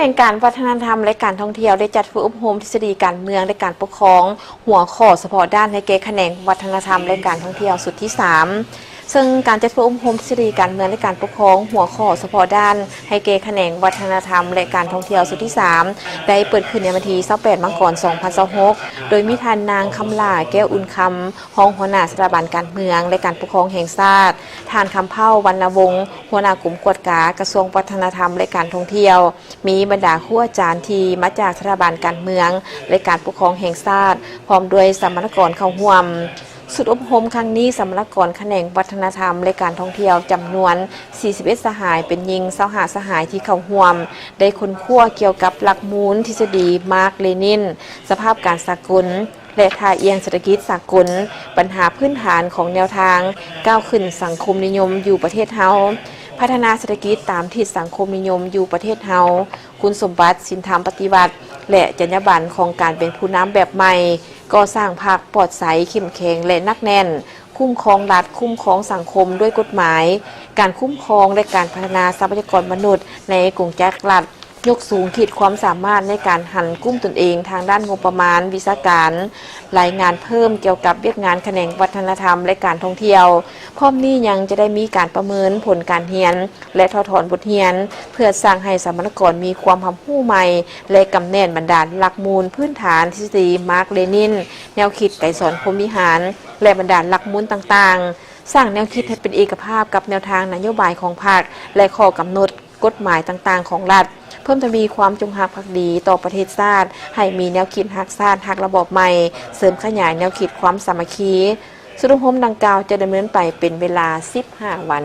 ແຂນງການວັດທະນະທຳ ແລະ ການທ່ອງທ່ຽວ ໄດ້ຈັດຝຶກອົບຮົມທິດສະດີການເມືອງ ແລະ ການປົກຄອງ ຫົວຂໍ້ສະເພາະດ້ານໃຫ້ແກ່ຂະແໜງວັດທະນະທຳ ແລະ ການທ່ອງທ່ຽວຊຸດທີສາມ ເຊິ່ງການຈັດຝຶກອົບຮົມທິດສະດີການເມືອງ ແລະ ການປົກຄອງ ຫົວຂໍ້ສະເພາະດ້ານໃຫ້ແກ່ຂະແໜງວັດທະນະທຳ ແລະ ການທ່ອງທ່ຽວຊຸດທີສາມ ໄດ້ເປີດຂຶ້ນໃນວັນທີຊາວແປດ ມັງກອນ ສອງພັນຊາວຫົກ ໂດຍມີທ່ານນາງ ຄຳຫຼ້າ ແກ້ວອຸ່ນຄຳ ຮອງຫົວໜ້າສະຖາບັນການເມືອງ ແລະ ການປົກຄອງແຫ່ງຊາດ, ທ່ານ ຄຳເພົ້າ ວັນນະວົງ ຫົວໜ້າກົມກວດກາ ກະຊວງວັດທະນະທຳ ແລະ ການທ່ອງທ່ຽວ, ມີບັນດາຄູອາຈານທີ່ມາຈາກສະຖາບັນການເມືອງ ແລະ ການປົກຄອງແຫ່ງຊາດ ພ້ອມດ້ວຍສຳມະນາກອນເຂົ້າຮ່ວມ. ຊຸດອົບຮົມຄັ້ງນີ້, ສຳມະນາກອນຂະແໜງວັດທະນະທຳ ແລະ ການທ່ອງທ່ຽວ ຈຳນວນສີ່ສິບເອັດສະຫາຍ, ເປັນຍິງຊາວຫ້າສະຫາຍທີ່ເຂົ້າຮ່ວມ, ໄດ້ຄົ້ນຄວ້າກ່ຽວກັບຫຼັກມູນທິດສະດີມາກ-ເລນິນ, ສະພາບການສາກົນ ແລະ ທ່າອ່ຽງເສດຖະກິດສາກົນ, ບັນຫາພື້ນຖານຂອງແນວທາງກ້າວຂຶ້ນສັງຄົມນິຍົມຢູ່ປະເທດເຮົາ, ພັດທະນາເສດຖະກິດຕາມທິດສັງຄົມນິຍົມຢູ່ປະເທດເຮົາ, ຄຸນສົມບັດ, ສິນທຳປະຕິວັດ ແລະ ຈັນຍາບັນຂອງການເປັນຜູ້ນຳແບບໃໝ່, ກໍ່ສ້າງພັກປອດໃສ, ເຂັ້ມແຂງ ແລະ ໜັກແໜ້ນ, ຄຸ້ມຄອງລັດ, ຄຸ້ມຄອງສັງຄົມດ້ວຍກົດໝາຍ, ການຄຸ້ມຄອງ ແລະ ການພັດທະນາຊັບພະຍາກອນມະນຸດໃນກົງຈັກລັດ, ຍົກສູງຂີດຄວາມສາມາດໃນການຫັນກຸ່ມຕົນເອງທາງດ້ານງົບປະມານ, ວິຊາການ, ລາຍງານເພີ່ມກ່ຽວກັບວຽກງານຂະແໜງວັດທະນະທຳ ແລະ ການທ່ອງທ່ຽວ. ພ້ອມນີ້ຍັງຈະໄດ້ມີການປະເມີນຜົນການຮຽນ ແລະ ຖອດຖອນບົດຮຽນ ເພື່ອສ້າງໃຫ້ສຳມະນາກອນມີຄວາມຮັບຮູ້ໃໝ່ ແລະ ກຳແໜ້ນບັນດານຫຼັກມູນພື້ນຖານທິດສະດີມາກ-ເລນິນ, ແນວຄິດໄກສອນພົມວິຫານ ແລະ ບັນດານຫຼັກມູນຕ່າງໆ, ສ້າງແນວຄິດໃຫ້ເປັນເອກະພາບກັບແນວທາງນະໂຍບາຍຂອງພັກ ແລະ ຂໍ້ກຳນົດ ກົດໝາຍຕ່າງໆຂອງລັດ, ເພີ່ມທະວີຄວາມຈົງຮັກພັກດີຕໍ່ປະເທດຊາດ, ໃຫ້ມີແນວຄິດຮັກຊາດ, ຮັກລະບອບໃໝ່, ເສີມຂະຫຍາຍແນວຄິດຄວາມສາມັກຄີ. ຊຸດອົບຮົມດັ່ງກ່າວຈະດຳເນີນໄປເປັນເວລາສິບຫ້າວັນ.